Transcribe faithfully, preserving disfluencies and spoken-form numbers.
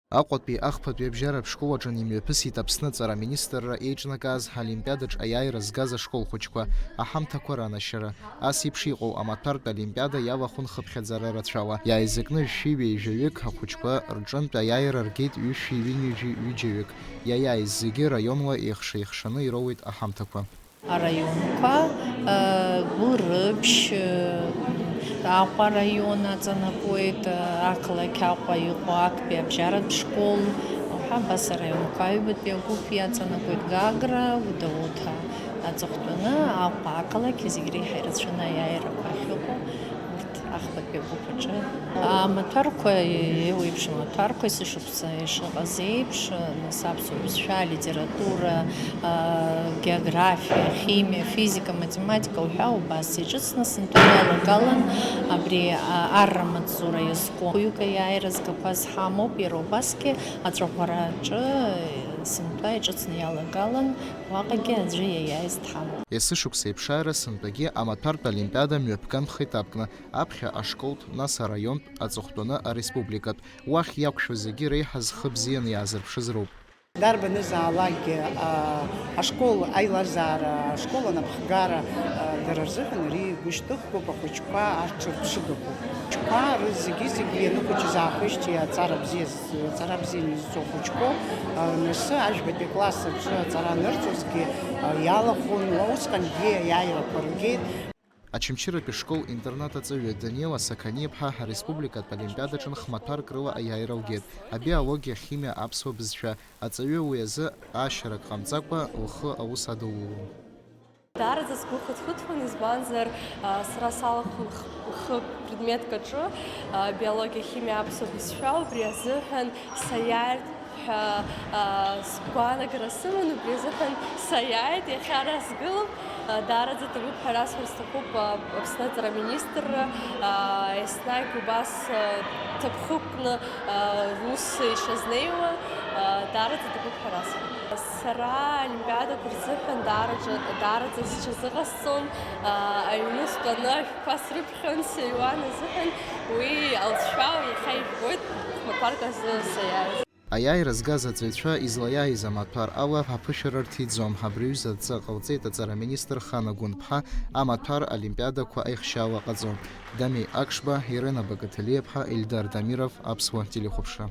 Аҟәатәи ахԥатәи абжьаратә школ аҿы имҩаԥысит Аԥсны аҵара аминистрра еиҿнакааз ҳолимпиадаҿ аиааира згаз ашкол хәыҷқәа, аҳамҭақәа ранашьара. Ас еиԥш иҟоу амаҭәартә олимпиада иалахәын хыԥхьаӡара рацәала. Иааизакны жәшәи ҩажәаҩык ахәыҷқәа рҿынтә аиааира ргеит ҩышәи ҩынҩажәи ҩыџьаҩык. Иаиааиз зегьы раионла еихша-еихшаны ироуеит аҳамҭақәа. Араионқәа, э, Гәылрыԥшь, э, Аҟәа араион аҵанакуеит, э, ақалақь Аҟәа иҟоу актәи абжьаратә школ, уҳәа абас араионқәа аҩбатәи агәыԥ иаҵанакуеит, Гагра, Гәдоуҭа аҵыхәтәаны, Аҟәа ақалақь зегь реиҳа ирацәаны аиааирақәа ахьыҟоу, урҭ ахԥатәи агәыԥ аҿы. Амаҭәарқәа, еиуеиԥшым амаҭәарқәа, есышықәса ишыҟаз еиԥш, нас аԥсуа бызшәа, алитература, а, географиа, химиа, физика, математика уҳәа убас иҿыцны сынтәа иалагалан абри, а, арра маҵзура иазку. Хәҩык аиааира згақәаз ҳамоуп, иара убасгьы аҵәаӷәараҿы сынтәа иҿыцны иалагалан, уаҟагьы аӡәы иаиааиз дҳамоуп. Есышықәса еиԥшаара сынтәагьы амаҭәартә олимпиада мҩаԥган хеиҭаԥкны, аԥхьа ашколтә, нас араионтә, аҵыхәтәаны ареспубликатә. Уахь иақәшәо зегьы реиҳа зхы бзианы иаазырԥшыз роуп. Дарбанызаалакгьы, а, ашкол аилазаара, ашкол анапхгара, а, дара рзыҳәан ари гәышьҭыхгоуп, ахәыҷқәа арҽырԥшыгақәоуп. Ахәыҷқәа рызегьы-зегьы ианхәыҷыз аахижьҭеи аҵара бзиа, аҵара бзианы изцо ахәыҷқәоуп. А, нас ажәбатәи акласс аҿы аҵара анырҵозгьы, а, иалахәын, усҟангьы аиааирақәа ргеит. Очамчыратәи школ-интернат аҵаҩы Даниел Асақаниа-ԥҳа ареспубликатә олимпиадаҿы хмаҭәарк рыла аиааира лгеит, абиологиа, ахимиа, аԥсуа бызшәа. Аҵаҩы уи азы аашьарак ҟамҵакәа лхы аус адылулон. Даараӡа сгәы хыҭхыҭуан, избанзар, а, сара салахәын х-, хы предметк аҿы, а, биологиа, химиа, аԥсуа бызшәа, убри азыҳәан саиааиртә ҳәа, а, сгәаанагара сыман, убри азыҳәан саиааит, иахьа ара сгылоуп. А, даараӡа ҭабуп ҳәа расҳәар сҭахуп, а, Аԥсны аҵара министрра, а, еснагь убас, а, ҭаԥхықәкны, а, рус ишазнеиуа, а, даараӡа ҭабуп ҳәа расҳәар. Сара аолимпиадақәа рзыҳәан даараӡа, даараӡа сҽазыҟасҵон, а, аҩны стәаны ашәҟәқәа срыԥхьон, сыҩуан азыҳәан, уи алҵшәа иахьа ижәбоит, хәмаҭәарк азы саиааиз. Аиааира згаз аҵаҩцәа излаиааиз амаҭәар ала аԥышәара рҭиӡом. Абри аҩыза адҵа ҟалҵеит аҵара аминистр Хана Гәынԥҳа, амаҭәар олимпиадақәа аихшьаала ҟаҵо. Дамеи Акшба, Ирена Багаҭалиаԥҳа, Ельдар Дамиров, Аԥсуа телехәаԥшра.